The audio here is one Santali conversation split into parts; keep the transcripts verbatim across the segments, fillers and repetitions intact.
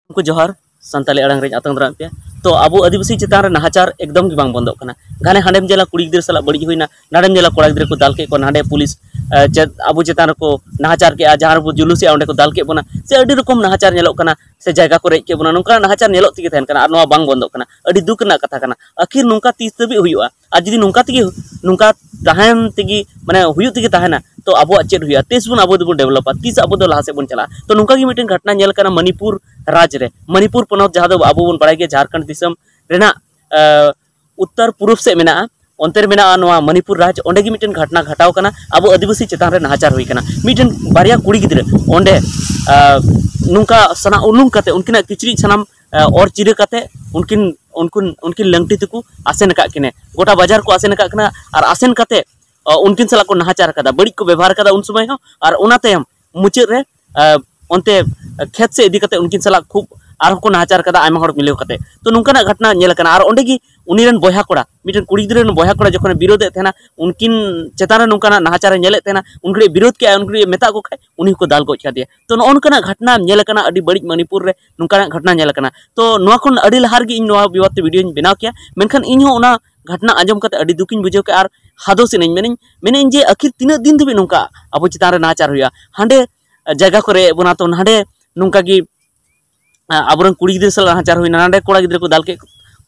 ᱜᱚᱢᱠᱮ ᱡᱚᱦᱟᱨ, ᱥᱟᱱᱛᱟᱲᱤ ᱟᱲᱟᱝ ᱨᱮᱧ ᱟᱛᱟᱝ ᱫᱟᱨᱟᱢ ᱯᱮᱭᱟ᱾ ᱛᱚ ᱟᱵᱚ ᱟᱹᱫᱤᱵᱟᱹᱥᱤ ᱪᱮᱛᱟᱱ ᱨᱮ ᱱᱟᱦᱟᱪᱟᱨ ᱮᱠᱫᱚᱢ ᱜᱮ ᱵᱟᱝ ᱵᱚᱱᱫᱚᱜ ᱠᱟᱱᱟ᱾ ᱜᱷᱟᱱᱮ ᱦᱟᱸᱰᱮᱢ ᱧᱮᱞᱟ ᱠᱩᱲᱤ ᱜᱤᱫᱽᱨᱟᱹ ᱥᱟᱞᱟᱜ ᱵᱟᱹᱲᱤᱡ ᱦᱩᱭᱱᱟ, ᱱᱟᱰᱮᱢ ᱧᱮᱞᱟ ᱠᱚᱲᱟ ᱜᱤᱫᱽᱨᱟᱹ ᱠᱚ ᱫᱟᱞ ᱠᱮᱫ ᱠᱚᱣᱟ, ᱱᱟᱰᱮ ᱯᱩᱞᱤᱥ ᱟᱸ, ᱪᱮᱫ ᱟᱵᱚ ᱪᱮᱛᱟᱱ ᱨᱮᱠᱚ ᱱᱟᱦᱟᱪᱟᱨ ᱠᱮᱜᱼᱟ, ᱡᱟᱦᱟᱸ ᱨᱮᱵᱚ ᱡᱩᱞᱩᱥᱮᱜᱼᱟ ᱚᱸᱰᱮ ᱠᱚ ᱫᱟᱞ ᱠᱮᱫ ᱵᱚᱱᱟ, ᱥᱮ ᱟᱹᱰᱤ ᱨᱚᱠᱚᱢ ᱱᱟᱦᱟᱪᱟᱨ ᱧᱮᱞᱚᱜ ᱠᱟᱱᱟ, ᱥᱮ ᱡᱟᱭᱜᱟ ᱠᱚ ᱨᱮᱡ ᱠᱮᱫ ᱵᱚᱱᱟ, ᱱᱚᱝᱠᱟᱱᱟᱜ ᱱᱟᱦᱟᱪᱟᱨ ᱧᱮᱞᱚᱜ ᱛᱮᱜᱮ ᱛᱟᱦᱮᱱ ᱠᱟᱱᱟ ᱟᱨ ᱱᱚᱣᱟ ᱵᱟᱝ ᱵᱚᱱᱫᱚᱜ ᱠᱟᱱᱟ᱾ ᱟᱹᱰᱤ ᱫᱩᱠ ᱨᱮᱱᱟᱜ ᱠᱟᱛᱷᱟ ᱠᱟᱱᱟ᱾ ᱟᱹᱠᱷᱤᱨ ᱱᱚᱝᱠᱟ ᱛᱤᱥ ᱫᱷᱟᱹᱵᱤᱡ ᱦᱩᱭᱩᱜᱼᱟ? ᱟᱨ ᱡᱩᱫᱤ ᱱᱚᱝᱠᱟ ᱛᱮᱜᱮ, ᱱᱚᱝᱠᱟ ᱛᱟᱦᱮᱱ ᱛᱮᱜᱮ, ᱢᱟᱱᱮ ᱦᱩᱭᱩᱜ ᱛᱮᱜᱮ ᱛᱟᱦᱮᱱᱟ, ᱛᱚ ᱟᱵᱚᱣᱟᱜ ᱪᱮᱫ ᱦᱩᱭᱩᱜᱼᱟ? ᱛᱤᱥ ᱵᱚᱱ, ᱟᱵᱚ ᱫᱚᱵᱚᱱ ᱰᱮᱵᱷᱞᱚᱯᱟ? ᱛᱤᱥ ᱟᱵᱚ ᱫᱚ ᱞᱟᱦᱟ ᱥᱮᱫ ᱵᱚᱱ ᱪᱟᱞᱟᱜᱼᱟ? ᱛᱚ ᱱᱚᱝᱠᱟ ᱜᱮ ᱢᱤᱫᱴᱮᱱ ᱜᱷᱚᱴᱱᱟ ᱧᱮᱞ ᱠᱟᱱᱟ ᱢᱚᱱᱤᱯᱩᱨ ᱨᱟᱡᱽ ᱨᱮ, ᱢᱚᱱᱤᱯᱩᱨ ᱯᱚᱱᱚᱛ, ᱡᱟᱦᱟᱸ ᱫᱚ ᱟᱵᱚ ᱵᱚᱱ ᱵᱟᱲᱟᱭ ᱜᱮᱭᱟ ᱡᱷᱟᱲᱠᱷᱚᱸᱰ ᱫᱤᱥᱚᱢ ᱨᱮᱱᱟᱜ ᱟᱸ, ᱩᱛᱛᱚᱨ ᱯᱩᱨᱩᱵ ᱥᱮᱫ ᱢᱮᱱᱟᱜᱼᱟ, ᱚᱱᱛᱮ ᱨᱮ ᱢᱮᱱᱟᱜᱼᱟ ᱱᱚᱣᱟ ᱢᱚᱱᱤᱯᱩᱨ ᱨᱟᱡᱽ᱾ ᱚᱸᱰᱮ ᱜᱮ ᱢᱤᱫᱴᱮᱱ ᱜᱷᱚᱴᱱᱟ ᱜᱷᱚᱴᱟᱣ ᱠᱟᱱᱟ, ᱟᱵᱚ ᱟᱹᱫᱤᱵᱟᱹᱥᱤ ᱪᱮᱛᱟᱱ ᱨᱮ ᱱᱟᱦᱟᱪᱟᱨ ᱦᱩᱭ ᱠᱟᱱᱟ᱾ ᱢᱤᱫᱴᱮᱱ ᱵᱟᱨᱭᱟ ᱠᱩᱲᱤ ᱜᱤᱫᱽᱨᱟᱹ ᱚᱸᱰᱮ ᱟᱸ, ᱱᱚᱝᱠᱟ ᱥᱟᱱᱟ ᱩᱞᱩᱝ ᱠᱟᱛᱮ, ᱩᱱᱠᱤᱱᱟᱜ ᱠᱤᱪᱨᱤᱡ ᱥᱟᱱᱟᱢ ᱟᱸ, ᱚᱨ ᱪᱤᱨᱟᱹ ᱠᱟᱛᱮ ᱩᱱᱠᱤᱱ, ᱩᱱᱠᱤᱱ, ᱩᱱᱠᱤᱱ ᱞᱟᱹᱝᱴᱤ ᱛᱮᱠᱚ ᱟᱥᱮᱱ ᱟᱠᱟᱫ ᱠᱤᱱᱟ, ᱜᱚᱴᱟ ᱵᱟᱡᱟᱨ ᱠᱚ ᱟᱥᱮᱱ ᱟᱠᱟᱫ ᱠᱤᱱᱟ᱾ ᱟᱨ ᱟᱥᱮᱱ ᱠᱟᱛᱮ ᱟᱸ, ᱩᱱᱠᱤᱱ ᱥᱟᱞᱟᱜ ᱠᱚ ᱱᱟᱦᱟᱪᱟᱨ ᱟᱠᱟᱫᱟ, ᱵᱟᱹᱲᱤᱡ ᱠᱚ ᱵᱮᱵᱚᱦᱟᱨ ᱟᱠᱟᱫᱟ ᱩᱱ ᱥᱚᱢᱚᱭ ᱦᱚᱸ᱾ ᱟᱨ ᱚᱱᱟ ᱛᱟᱭᱚᱢ ᱢᱩᱪᱟᱹᱫ ᱨᱮ ᱟᱸ, ᱚᱱᱛᱮ ᱠᱷᱮᱛ ᱥᱮᱫ ᱤᱫᱤ ᱠᱟᱛᱮ ᱩᱱᱠᱤᱱ ᱥᱟᱞᱟᱜ ᱠᱷᱩᱵ ᱟᱨᱦᱚᱸ ᱠᱚ ᱱᱟᱦᱟᱪᱟᱨ ᱠᱟᱫᱟ ᱟᱭᱢᱟ ᱦᱚᱲ ᱢᱤᱞᱟᱹᱣ ᱠᱟᱛᱮ᱾ ᱛᱚ ᱱᱚᱝᱠᱟᱱᱟᱜ ᱜᱷᱚᱴᱱᱟ ᱧᱮᱞ ᱟᱠᱟᱱᱟ᱾ ᱟᱨ ᱚᱸᱰᱮ ᱜᱮ ᱩᱱᱤ ᱨᱮᱱ ᱵᱚᱭᱦᱟ ᱠᱚᱲᱟ, ᱢᱤᱫᱴᱮᱱ ᱠᱩᱲᱤ ᱜᱤᱫᱽᱨᱟᱹ ᱨᱮᱱ ᱵᱚᱭᱦᱟ ᱠᱚᱲᱟ ᱡᱚᱠᱷᱚᱱᱮ ᱵᱤᱨᱳᱫ ᱮᱫ ᱛᱟᱦᱮᱱᱟ, ᱩᱱᱠᱤᱱ ᱪᱮᱛᱟᱱ ᱨᱮ ᱱᱚᱝᱠᱟᱱᱟᱜ ᱱᱟᱦᱟᱪᱟᱨᱮ ᱧᱮᱞᱮᱫ ᱛᱟᱦᱮᱱᱟ, ᱩᱱ ᱜᱷᱟᱹᱲᱤᱡ ᱵᱤᱨᱳᱫ ᱠᱮᱜᱼᱟᱭ, ᱩᱱ ᱜᱷᱟᱹᱲᱤᱡ ᱢᱮᱛᱟᱜ ᱠᱚ ᱠᱷᱟᱡ ᱩᱱᱤ ᱦᱚᱸᱠᱚ ᱫᱟᱞ ᱜᱚᱡ ᱠᱮᱫᱮᱭᱟ᱾ ᱛᱚ ᱱᱚᱜᱼᱚ ᱱᱚᱝᱠᱟᱱᱟᱜ ᱜᱷᱚᱴᱱᱟ ᱧᱮᱞ ᱟᱠᱟᱱᱟ ᱟᱹᱰᱤ ᱵᱟᱹᱲᱤᱡ ᱢᱚᱱᱤᱯᱩᱨ ᱨᱮ᱾ ᱱᱚᱝᱠᱟᱱᱟᱜ ᱜᱷᱚᱴᱱᱟ ᱧᱮᱞ ᱟᱠᱟᱱᱟ᱾ ᱛᱚ ᱱᱚᱣᱟ ᱠᱷᱚᱱ ᱟᱹᱰᱤ ᱞᱟᱦᱟ ᱨᱮᱜᱮ ᱤᱧ ᱱᱚᱣᱟ ᱵᱤᱵᱟᱫ ᱛᱮ ᱵᱷᱤᱰᱤᱭᱳᱧ ᱵᱮᱱᱟᱣ ᱠᱮᱭᱟ, ᱢᱮᱱᱠᱷᱟᱱ ᱤᱧ ᱦᱚᱸ ᱚᱱᱟ ᱜᱷᱚᱴᱱᱟ ᱟᱸᱡᱚᱢ ᱠᱟᱛᱮ ᱟᱹᱰᱤ ᱫᱩᱠᱤᱧ ᱵᱩᱡᱷᱟᱹᱣ ᱠᱮᱜᱼᱟ᱾ ᱟᱨ ᱦᱟᱫᱚᱥ ᱮᱱᱟᱹᱧ, ᱢᱮᱱᱟᱹᱧ, ᱢᱮᱱᱮᱧ ᱡᱮ ᱟᱹᱠᱷᱤᱨ ᱛᱤᱱᱟᱹᱜ ᱫᱤᱱ ᱫᱷᱟᱹᱵᱤᱡ ᱱᱚᱝᱠᱟ ᱟᱵᱚ ᱪᱮᱛᱟᱱ ᱨᱮ ᱱᱟᱦᱟᱪᱟᱨ ᱦᱩᱭᱩᱜᱼᱟ? ᱦᱟᱸᱰᱮ ᱡᱟᱭᱜᱟ ᱠᱚ ᱨᱮᱡ ᱮᱫ ᱵᱚᱱᱟ, ᱛᱚ ᱱᱟᱰᱮ ᱱᱚᱝᱠᱟ ᱜᱮ ᱟᱵᱚᱨᱮᱱ ᱠᱩᱲᱤ ᱜᱤᱫᱽᱨᱟᱹ ᱥᱟᱞᱟᱜ ᱱᱟᱦᱟᱪᱟᱨ ᱦᱩᱭᱱᱟ, ᱱᱟᱰᱮ ᱠᱚᱲᱟ ᱜᱤᱫᱽᱨᱟᱹ ᱠᱚ ᱫᱟᱞ ᱠᱮᱫ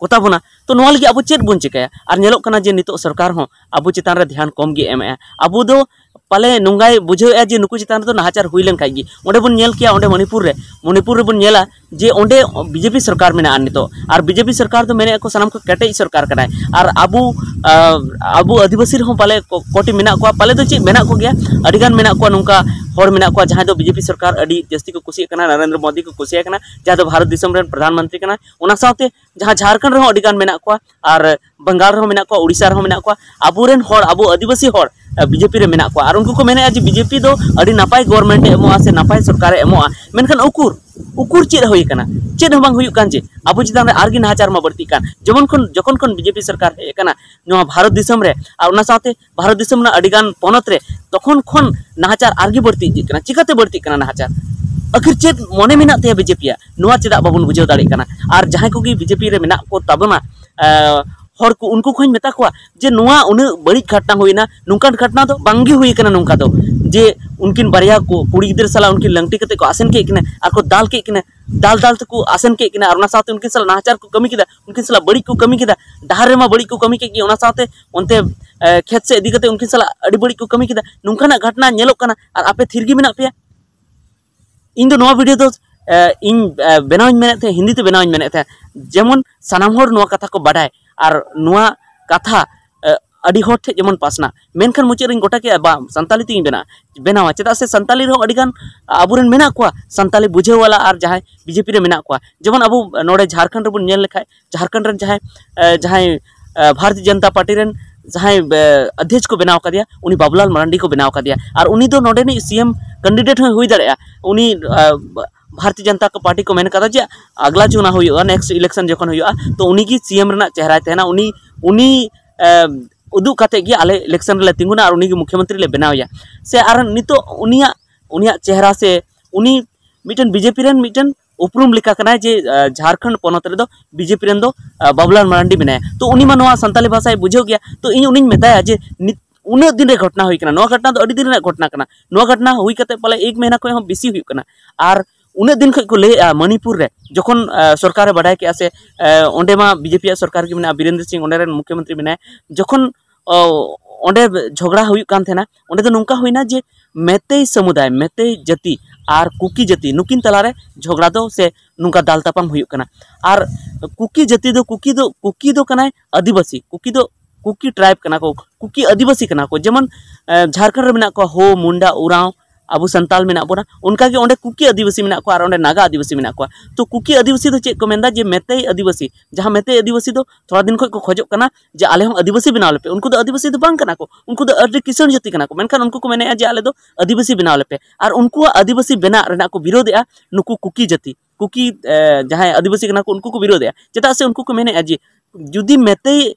ᱠᱚᱛᱟ ᱵᱚᱱᱟ᱾ ᱛᱚ ᱱᱚᱣᱟ ᱞᱟᱹᱜᱤᱫ ᱟᱵᱚ ᱪᱮᱫ ᱵᱚᱱ ᱪᱤᱠᱟᱹᱭᱟ? ᱟᱨ ᱧᱮᱞᱚᱜ ᱠᱟᱱᱟ ᱡᱮ ᱱᱤᱛᱚᱜ ᱥᱚᱨᱠᱟᱨ ᱦᱚᱸ ᱟᱵᱚ ᱪᱮᱛᱟᱱ ᱨᱮ ᱫᱷᱮᱭᱟᱱ ᱠᱚᱢ ᱜᱮ ᱮᱢᱮᱜᱼᱟ᱾ ᱟᱵᱚ ᱫᱚ ᱯᱟᱞᱮ ᱱᱚᱝᱠᱟᱭ ᱵᱩᱡᱷᱟᱹᱣᱮᱫᱼᱟ ᱡᱮ ᱱᱩᱠᱩ ᱪᱮᱛᱟᱱ ᱨᱮᱫᱚ ᱱᱟᱦᱟᱪᱟᱨ ᱦᱩᱭ ᱞᱮᱱ ᱠᱷᱟᱡ ᱜᱮ᱾ ᱚᱸᱰᱮ ᱵᱚᱱ ᱧᱮᱞ ᱠᱮᱭᱟ, ᱚᱸᱰᱮ ᱢᱚᱱᱤᱯᱩᱨ ᱨᱮ, ᱢᱚᱱᱤᱯᱩᱨ ᱨᱮᱵᱚᱱ ᱧᱮᱞᱟ ᱡᱮ ᱚᱸᱰᱮ ᱵᱤᱡᱮᱯᱤ ᱥᱚᱨᱠᱟᱨ ᱢᱮᱱᱟᱜᱼᱟ ᱱᱤᱛᱚᱜ, ᱟᱨ ᱵᱤᱡᱮᱯᱤ ᱥᱚᱨᱠᱟᱨ ᱫᱚ ᱢᱮᱱᱮᱫᱼᱟ ᱠᱚ ᱥᱟᱱᱟᱢ ᱠᱷᱚᱱ ᱠᱮᱴᱮᱡ ᱥᱚᱨᱠᱟᱨ ᱠᱟᱱᱟᱭ᱾ ᱟᱨ ᱟᱵᱚ, ᱟᱵᱚ ᱟᱹᱫᱤᱵᱟᱹᱥᱤ ᱨᱮᱦᱚᱸ ᱯᱟᱞᱮ ᱠᱚ-, ᱠᱚᱴᱤ ᱢᱮᱱᱟᱜ ᱠᱚᱣᱟ, ᱯᱟᱞᱮ ᱫᱚ ᱪᱮᱫ, ᱢᱮᱱᱟᱜ ᱠᱚᱜᱮᱭᱟ, ᱟᱹᱰᱤᱜᱟᱱ ᱢᱮᱱᱟᱜ ᱠᱚᱣᱟ ᱱᱚᱝᱠᱟ ᱦᱚᱲ ᱢᱮᱱᱟᱜ ᱠᱚᱣᱟ ᱡᱟᱦᱟᱸᱭ ᱫᱚ ᱵᱤᱡᱮᱯᱤ ᱥᱚᱨᱠᱟᱨ ᱟᱹᱰᱤ ᱡᱟᱹᱥᱛᱤ ᱠᱚ ᱠᱩᱥᱤᱭᱟᱜ ᱠᱟᱱᱟ, ᱱᱚᱨᱮᱱᱫᱨᱚ ᱢᱳᱫᱤ ᱠᱚ ᱠᱩᱥᱤᱭᱟᱜ ᱠᱟᱱᱟ, ᱡᱟᱦᱟᱸᱭ ᱫᱚ ᱵᱷᱟᱨᱚᱛ ᱫᱤᱥᱚᱢ ᱨᱮᱱ ᱯᱨᱚᱫᱷᱟᱱ ᱢᱚᱱᱛᱨᱤ ᱠᱟᱱᱟ᱾ ᱚᱱᱟ ᱥᱟᱶᱛᱮ ᱡᱟᱦᱟᱸ ᱡᱷᱟᱲᱠᱷᱚᱸᱰ ᱨᱮᱦᱚᱸ ᱟᱹᱰᱤᱜᱟᱱ ᱢᱮᱱᱟᱜ ᱠᱚᱣᱟ, ᱟᱨ ᱵᱟᱝᱜᱟᱞ ᱨᱮᱦᱚᱸ ᱢᱮᱱᱟᱜ ᱠᱚᱣᱟ, ᱩᱲᱤᱥᱥᱟ ᱨᱮᱦᱚᱸ ᱢᱮᱱᱟᱜ ᱠᱚᱣᱟ, ᱟᱵᱚᱨᱮᱱ ᱦᱚᱲ, ᱟᱵᱚ ᱟᱹᱫᱤᱵᱟᱹᱥᱤ ᱦᱚᱲ ᱵᱤᱡᱮᱯᱤ ᱨᱮ ᱢᱮᱱᱟᱜ ᱠᱚᱣᱟ᱾ ᱟᱨ ᱩᱱᱠᱩ ᱠᱚ ᱢᱮᱱᱮᱫᱼᱟ ᱡᱮ ᱵᱤᱡᱮᱯᱤ ᱫᱚ ᱟᱹᱰᱤ ᱱᱟᱯᱟᱭ ᱜᱚᱵᱷᱚᱨᱱᱢᱮᱱᱴ ᱮ ᱮᱢᱚᱜᱼᱟ ᱥᱮ ᱱᱟᱯᱟᱭ ᱥᱚᱨᱠᱟᱨᱮ ᱮᱢᱚᱜᱼᱟ, ᱢᱮᱱᱠᱷᱟᱱ ᱩᱠᱩᱨ, ᱩᱠᱩᱨ ᱪᱮᱫ ᱦᱩᱭ ᱟᱠᱟᱱᱟ? ᱪᱮᱫ ᱦᱚᱸ ᱵᱟᱝ ᱦᱩᱭᱩᱜ ᱠᱟᱱ᱾ ᱡᱮ ᱟᱵᱚ ᱪᱮᱛᱟᱱ ᱨᱮ ᱟᱨᱜᱮ ᱱᱟᱦᱟᱪᱟᱨ ᱢᱟ ᱵᱟᱹᱲᱛᱤᱜ ᱠᱟᱱ᱾ ᱡᱮᱢᱚᱱ ᱠᱷᱚᱱ, ᱡᱚᱠᱷᱚᱱ ᱠᱷᱚᱱ ᱵᱤᱡᱮᱯᱤ ᱥᱚᱨᱠᱟᱨ ᱦᱮᱡ ᱟᱠᱟᱱᱟ ᱱᱚᱣᱟ ᱵᱷᱟᱨᱚᱛ ᱫᱤᱥᱚᱢ ᱨᱮ, ᱟᱨ ᱚᱱᱟ ᱥᱟᱶᱛᱮ ᱵᱷᱟᱨᱚᱛ ᱫᱤᱥᱚᱢ ᱨᱮᱱᱟᱜ ᱟᱹᱰᱤᱜᱟᱱ ᱯᱚᱱᱚᱛ ᱨᱮ, ᱛᱚᱠᱷᱚᱱ ᱠᱷᱚᱱ ᱱᱟᱦᱟᱪᱟᱨ ᱟᱨᱜᱮ ᱵᱟᱹᱲᱛᱤ ᱤᱫᱤᱜ ᱠᱟᱱᱟ᱾ ᱪᱤᱠᱟᱹᱛᱮ ᱵᱟᱹᱲᱛᱤᱜ ᱠᱟᱱᱟ ᱱᱟᱦᱟᱪᱟᱨ? ᱟᱹᱠᱷᱤᱨ ᱪᱮᱫ ᱢᱚᱱᱮ ᱢᱮᱱᱟᱜ ᱛᱟᱭᱟ ᱵᱤᱡᱮᱯᱤᱭᱟᱜ, ᱱᱚᱣᱟ ᱪᱮᱫᱟᱜ ᱵᱟᱵᱚᱱ ᱵᱩᱡᱷᱟᱹᱣ ᱫᱟᱲᱮᱭᱟᱜ ᱠᱟᱱᱟ? ᱟᱨ ᱡᱟᱦᱟᱸᱭ ᱠᱚᱜᱮ ᱵᱤᱡᱮᱯᱤ ᱨᱮ ᱢᱮᱱᱟᱜ ᱠᱚ ᱛᱟᱵᱚᱱᱟ, ᱦᱚᱲ ᱠᱚ, ᱩᱱᱠᱩ ᱠᱚᱦᱚᱸᱧ ᱢᱮᱛᱟ ᱠᱚᱣᱟ ᱡᱮ ᱱᱚᱣᱟ ᱩᱱᱟᱹᱜ ᱵᱟᱹᱲᱤᱡ ᱜᱷᱚᱴᱱᱟ ᱦᱩᱭᱱᱟ, ᱱᱚᱝᱠᱟᱱ ᱜᱷᱚᱴᱱᱟ ᱫᱚ ᱵᱟᱝᱜᱮ ᱦᱩᱭ ᱠᱟᱱᱟ᱾ ᱱᱚᱝᱠᱟ ᱫᱚ ᱡᱮ ᱩᱱᱠᱤᱱ ᱵᱟᱨᱭᱟ ᱠᱚ ᱠᱩᱲᱤ ᱜᱤᱫᱽᱨᱟᱹ ᱥᱟᱞᱟᱜ ᱩᱱᱠᱤᱱ ᱞᱟᱝᱴᱤ ᱠᱟᱛᱮ ᱠᱚ ᱟᱥᱮᱱ ᱠᱮᱫ ᱠᱤᱱᱟ ᱟᱨ ᱠᱚ ᱫᱟᱞ ᱠᱮᱫ ᱠᱤᱱᱟ, ᱫᱟᱞ ᱫᱟᱞ ᱛᱮᱠᱚ ᱟᱥᱮᱱ ᱠᱮᱫ ᱠᱤᱱᱟ ᱟᱨ ᱚᱱᱟ ᱥᱟᱶᱛᱮ ᱩᱱᱠᱤᱱ ᱥᱟᱞᱟᱜ ᱱᱟᱦᱟᱪᱟᱨ ᱠᱚ ᱠᱟᱹᱢᱤ ᱠᱮᱫᱟ, ᱩᱱᱠᱤᱱ ᱥᱟᱞᱟᱜ ᱵᱟᱹᱲᱤᱡ ᱠᱚ ᱠᱟᱹᱢᱤ ᱠᱮᱫᱟ, ᱰᱟᱦᱟᱨ ᱨᱮᱢᱟ ᱵᱟᱹᱲᱤᱡ ᱠᱚ ᱠᱟᱹᱢᱤ ᱠᱮᱫ ᱜᱮ, ᱚᱱᱟ ᱥᱟᱶᱛᱮ ᱚᱱᱛᱮ ᱠᱷᱮᱛ ᱥᱮᱫ ᱤᱫᱤ ᱠᱟᱛᱮ ᱩᱱᱠᱤᱱ ᱥᱟᱞᱟᱜ ᱟᱹᱰᱤ ᱵᱟᱹᱲᱤᱡ ᱠᱚ ᱠᱟᱹᱢᱤ ᱠᱮᱫᱟ᱾ ᱱᱚᱝᱠᱟᱱᱟᱜ ᱜᱷᱚᱴᱱᱟ ᱧᱮᱞᱚᱜ ᱠᱟᱱᱟ ᱟᱨ ᱟᱯᱮ ᱛᱷᱤᱨ ᱜᱮ ᱢᱮᱱᱟᱜ ᱯᱮᱭᱟ᱾ ᱤᱧ ᱫᱚ ᱱᱚᱣᱟ ᱵᱷᱤᱰᱤᱭᱳ ᱫᱚ ᱤᱧ ᱵᱮᱱᱟᱣᱤᱧ ᱢᱮᱱᱮᱫ ᱛᱟᱦᱮᱸᱫ, ᱦᱤᱱᱫᱤ ᱛᱮ ᱵᱮᱱᱟᱣᱤᱧ ᱢᱮᱱᱮᱫ ᱛᱟᱦᱮᱸᱫ, ᱡᱮᱢᱚᱱ ᱥᱟᱱᱟᱢ ᱦᱚᱲ ᱱᱚᱣᱟ ᱠᱟᱛᱷᱟ ᱠᱚ ᱵᱟᱰᱟᱭ ᱟᱨ ᱱᱚᱣᱟ ᱠᱟᱛᱷᱟ ᱟᱹᱰᱤ ᱦᱚᱲ ᱴᱷᱮᱱ ᱡᱮᱢᱚᱱ ᱯᱟᱥᱱᱟᱜ᱾ ᱢᱮᱱᱠᱷᱟᱱ ᱢᱩᱪᱟᱹᱫ ᱨᱤᱧ ᱜᱚᱴᱟ ᱠᱮᱫᱼᱟ, ᱵᱟᱝ, ᱥᱟᱱᱛᱟᱞᱤ ᱛᱮᱜᱤᱧ ᱵᱮᱱᱟᱣᱟ᱾ ᱵᱮᱱᱟᱣᱟ ᱪᱮᱫᱟᱜ ᱥᱮ ᱥᱟᱱᱛᱟᱞᱤ ᱨᱮᱦᱚᱸ ᱟᱹᱰᱤ ᱜᱟᱱ ᱟᱵᱚᱨᱮᱱ ᱢᱮᱱᱟᱜ ᱠᱚᱣᱟ ᱥᱟᱱᱛᱟᱞᱤ ᱵᱩᱡᱷᱟᱹᱣ ᱣᱟᱞᱟ ᱟᱨ ᱡᱟᱦᱟᱸᱭ ᱵᱤᱡᱮᱯᱤ ᱨᱮ ᱢᱮᱱᱟᱜ ᱠᱚᱣᱟ᱾ ᱡᱮᱢᱚᱱ ᱟᱵᱚ ᱱᱚᱰᱮ ᱡᱷᱟᱲᱠᱷᱚᱸᱰ ᱨᱮᱵᱚᱱ ᱧᱮᱞ ᱞᱮᱠᱷᱟᱡ, ᱡᱷᱟᱲᱠᱷᱚᱸᱰ ᱨᱮᱱ ᱡᱟᱦᱟᱸᱭ ᱡᱟᱦᱟᱸᱭ ᱵᱷᱟᱨᱚᱛᱤᱭᱚ ᱡᱚᱱᱚᱛᱟ ᱯᱟᱨᱴᱤ ᱨᱮᱱ ᱡᱟᱦᱟᱸᱭ ᱟᱫᱷᱭᱚᱠᱥ ᱠᱚ ᱵᱮᱱᱟᱣ ᱠᱟᱫᱮᱭᱟ, ᱩᱱᱤ ᱵᱟᱵᱩᱞᱟᱞ ᱢᱟᱨᱟᱱᱰᱤ ᱠᱚ ᱵᱮᱱᱟᱣ ᱠᱟᱫᱮᱭᱟ᱾ ᱟᱨ ᱩᱱᱤ ᱫᱚ ᱱᱚᱰᱮᱱᱤᱡ ᱥᱤ ᱮᱢ ᱠᱮᱱᱰᱤᱰᱮᱴ ᱦᱚᱸᱭ ᱦᱩᱭ ᱫᱟᱲᱮᱭᱟᱜᱼᱟ᱾ ᱩᱱᱤ ᱵᱷᱟᱨᱚᱛᱤᱭᱚ ᱡᱚᱱᱚᱛᱟ ᱯᱟᱨᱴᱤ ᱠᱚ ᱢᱮᱱ ᱠᱟᱫᱟ ᱡᱮ ᱟᱜᱽᱞᱟ ᱪᱩᱱᱟ ᱦᱩᱭᱩᱜᱼᱟ, ᱱᱮᱠᱥᱴ ᱤᱞᱮᱠᱥᱚᱱ ᱡᱚᱠᱷᱚᱱ ᱦᱩᱭᱩᱜᱼᱟ, ᱛᱚ ᱩᱱᱤ ᱜᱮ ᱥᱤ ᱮᱢ ᱨᱮᱱᱟᱜ ᱪᱮᱦᱨᱟᱭ ᱛᱟᱦᱮᱱᱟ᱾ ᱩᱱᱤ ᱩᱱᱤ ᱩᱫᱩᱜ ᱠᱟᱛᱮ ᱜᱮ ᱟᱞᱮ ᱤᱞᱮᱠᱥᱚᱱ ᱨᱮᱞᱮ ᱛᱤᱸᱜᱩᱱᱟ ᱟᱨ ᱩᱱᱤ ᱜᱮ ᱢᱩᱠᱷᱭᱚᱢᱚᱱᱛᱨᱤ ᱞᱮ ᱵᱮᱱᱟᱣᱮᱭᱟ᱾ ᱥᱮ ᱟᱨ ᱱᱤᱛᱚᱜ ᱩᱱᱤᱭᱟᱜ ᱩᱱᱤᱭᱟᱜ ᱪᱮᱦᱨᱟ ᱥᱮ ᱩᱱᱤ ᱢᱤᱫᱴᱮᱱ ᱵᱤᱡᱮᱯᱤ ᱨᱮᱱ ᱢᱤᱫᱴᱮᱱ ᱩᱯᱨᱩᱢ ᱞᱮᱠᱟ ᱠᱟᱱᱟᱭ ᱡᱮ ᱡᱷᱟᱲᱠᱷᱚᱸᱰ ᱯᱚᱱᱚᱛ ᱨᱮᱫᱚ ᱵᱤᱡᱮᱯᱤ ᱨᱮᱱ ᱫᱚ ᱵᱟᱵᱩᱞᱟᱞ ᱢᱟᱨᱟᱱᱰᱤ ᱢᱮᱱᱟᱭᱟ᱾ ᱛᱚ ᱩᱱᱤ ᱢᱟ ᱱᱚᱣᱟ ᱥᱟᱱᱛᱟᱞᱤ ᱵᱷᱟᱥᱟᱭ ᱵᱩᱡᱷᱟᱹᱣ ᱜᱮᱭᱟ᱾ ᱛᱚ ᱤᱧ ᱩᱱᱤᱧ ᱢᱮᱛᱟᱭᱟ ᱡᱮ ᱩᱱᱟᱹᱜ ᱫᱤᱱ ᱨᱮ ᱜᱷᱚᱴᱱᱟ ᱦᱩᱭ ᱠᱟᱱᱟ, ᱱᱚᱣᱟ ᱜᱷᱚᱴᱱᱟ ᱫᱚ ᱟᱹᱰᱤ ᱫᱤᱱ ᱨᱮᱱᱟᱜ ᱜᱷᱚᱴᱱᱟ ᱠᱟᱱᱟ, ᱱᱚᱣᱟ ᱜᱷᱚᱴᱱᱟ ᱦᱩᱭ ᱠᱟᱛᱮ ᱯᱟᱞᱮ ᱮᱠ ᱢᱟᱹᱦᱱᱟᱹ ᱠᱷᱚᱱ ᱦᱚᱸ ᱵᱮᱥᱤ ᱦᱩᱭᱩᱜ ᱠᱟᱱᱟ᱾ ᱟᱨ ᱩᱱᱟᱹᱜ ᱫᱤᱱ ᱠᱷᱚᱱ ᱠᱚ ᱞᱟᱹᱭᱮᱫᱼᱟ ᱢᱚᱱᱤᱯᱩᱨ ᱨᱮ ᱡᱚᱠᱷᱚᱱ ᱥᱚᱨᱠᱟᱨᱮ ᱵᱟᱰᱟᱭ ᱠᱮᱫᱼᱟ ᱥᱮ ᱚᱸᱰᱮ ᱢᱟ ᱵᱤᱡᱮᱯᱤ ᱟᱜ ᱥᱚᱨᱠᱟᱨ ᱜᱮ ᱢᱮᱱᱟᱜᱼᱟ, ᱵᱤᱨᱮᱱᱫᱨᱚ ᱥᱤᱝ ᱚᱸᱰᱮ ᱨᱮᱱ ᱢᱩᱠᱷᱭᱚᱢᱚᱱᱛᱨᱤ ᱢᱮᱱᱟᱭᱟ, ᱡᱚᱠᱷᱚᱱ ᱚᱸᱰᱮ ᱡᱷᱚᱜᱽᱲᱟ ᱦᱩᱭᱩᱜ ᱠᱟᱱ ᱛᱟᱦᱮᱱᱟ, ᱚᱸᱰᱮ ᱫᱚ ᱱᱚᱝᱠᱟ ᱦᱩᱭᱱᱟ ᱡᱮ ᱢᱮᱛᱮᱭ ᱥᱚᱢᱩᱫᱟᱭ, ᱢᱮᱛᱮᱭ ᱡᱟᱹᱛᱤ ᱟᱨ ᱠᱩᱠᱤ ᱡᱟᱹᱛᱤ, ᱱᱩᱠᱤᱱ ᱛᱟᱞᱟᱨᱮ ᱡᱷᱚᱜᱽᱲᱟ ᱫᱚ ᱥᱮ ᱱᱚᱝᱠᱟ ᱫᱟᱞ ᱛᱟᱯᱟᱢ ᱦᱩᱭᱩᱜ ᱠᱟᱱᱟ᱾ ᱟᱨ ᱠᱩᱠᱤ ᱡᱟᱹᱛᱤ ᱫᱚ ᱠᱩᱠᱤ ᱫᱚ ᱠᱩᱠᱤ ᱫᱚ ᱠᱟᱱᱟᱭ ᱟᱹᱫᱤᱵᱟᱹᱥᱤ, ᱠᱩᱠᱤ ᱫᱚ ᱠᱩᱠᱤ ᱴᱨᱟᱭᱤᱵᱽ ᱠᱟᱱᱟ ᱠᱚ, ᱠᱩᱠᱤ ᱟᱹᱫᱤᱵᱟᱹᱥᱤ ᱠᱟᱱᱟ ᱠᱚ᱾ ᱡᱮᱢᱚᱱ ᱡᱷᱟᱲᱠᱷᱚᱸᱰ ᱨᱮ ᱢᱮᱱᱟᱜ ᱠᱚᱣᱟ ᱦᱳ, ᱢᱩᱱᱰᱟ, ᱩᱨᱟᱸᱣ, ᱟᱵᱚ ᱥᱟᱱᱛᱟᱞ ᱢᱮᱱᱟᱜ ᱵᱚᱱᱟ, ᱚᱱᱠᱟᱜᱮ ᱚᱸᱰᱮ ᱠᱩᱠᱤ ᱟᱹᱫᱤᱵᱟᱹᱥᱤ ᱢᱮᱱᱟᱜ ᱠᱚᱣᱟ ᱟᱨ ᱚᱸᱰᱮ ᱱᱟᱜᱟ ᱟᱹᱫᱤᱵᱟᱹᱥᱤ ᱢᱮᱱᱟᱜ ᱠᱚᱣᱟ᱾ ᱛᱚ ᱠᱩᱠᱤ ᱟᱹᱫᱤᱵᱟᱹᱥᱤ ᱫᱚ ᱪᱮᱫ ᱠᱚ ᱢᱮᱱᱫᱟ ᱡᱮ ᱢᱮᱛᱮᱭ ᱟᱹᱫᱤᱵᱟᱹᱥᱤ, ᱡᱟᱦᱟᱸ ᱢᱮᱛᱮᱭ ᱟᱹᱫᱤᱵᱟᱹᱥᱤ ᱫᱚ ᱛᱷᱚᱲᱟ ᱫᱤᱱ ᱠᱷᱚᱱ ᱠᱚ ᱠᱷᱚᱡᱚᱜ ᱠᱟᱱᱟ ᱡᱮ ᱟᱞᱮ ᱦᱚᱸ ᱟᱹᱫᱤᱵᱟᱹᱥᱤ ᱵᱮᱱᱟᱣ ᱞᱮᱯᱮ᱾ ᱩᱱᱠᱩ ᱫᱚ ᱟᱹᱫᱤᱵᱟᱹᱥᱤ ᱫᱚ ᱵᱟᱝ ᱠᱟᱱᱟ ᱠᱚ, ᱩᱱᱠᱩ ᱫᱚ ᱟᱹᱰᱤ ᱠᱤᱥᱟᱹᱬ ᱡᱟᱹᱛᱤ ᱠᱟᱱᱟ ᱠᱚ, ᱢᱮᱱᱠᱷᱟᱱ ᱩᱱᱠᱩ ᱠᱚ ᱢᱮᱱᱮᱫᱼᱟ ᱡᱮ ᱟᱞᱮ ᱫᱚ ᱟᱹᱫᱤᱵᱟᱹᱥᱤ ᱵᱮᱱᱟᱣ ᱞᱮᱯᱮ᱾ ᱟᱨ ᱩᱱᱠᱩᱣᱟᱜ ᱟᱹᱫᱤᱵᱟᱹᱥᱤ ᱵᱮᱱᱟᱜ ᱨᱮᱱᱟᱜ ᱠᱚ ᱵᱤᱨᱳᱫᱮᱜᱼᱟ ᱱᱩᱠᱩ ᱠᱩᱠᱤ ᱡᱟᱹᱛᱤ, ᱠᱩᱠᱤ ᱡᱟᱦᱟᱸᱭ ᱟᱹᱫᱤᱵᱟᱹᱥᱤ ᱠᱟᱱᱟ ᱠᱚ ᱩᱱᱠᱩ ᱠᱚ ᱵᱤᱨᱳᱫᱮᱜᱼᱟ᱾ ᱪᱮᱫᱟᱜ ᱥᱮ ᱩᱱᱠᱩ ᱠᱚ ᱢᱮᱱᱮᱫᱼᱟ ᱡᱮ ᱡᱩᱫᱤ ᱢᱮᱛᱮᱭ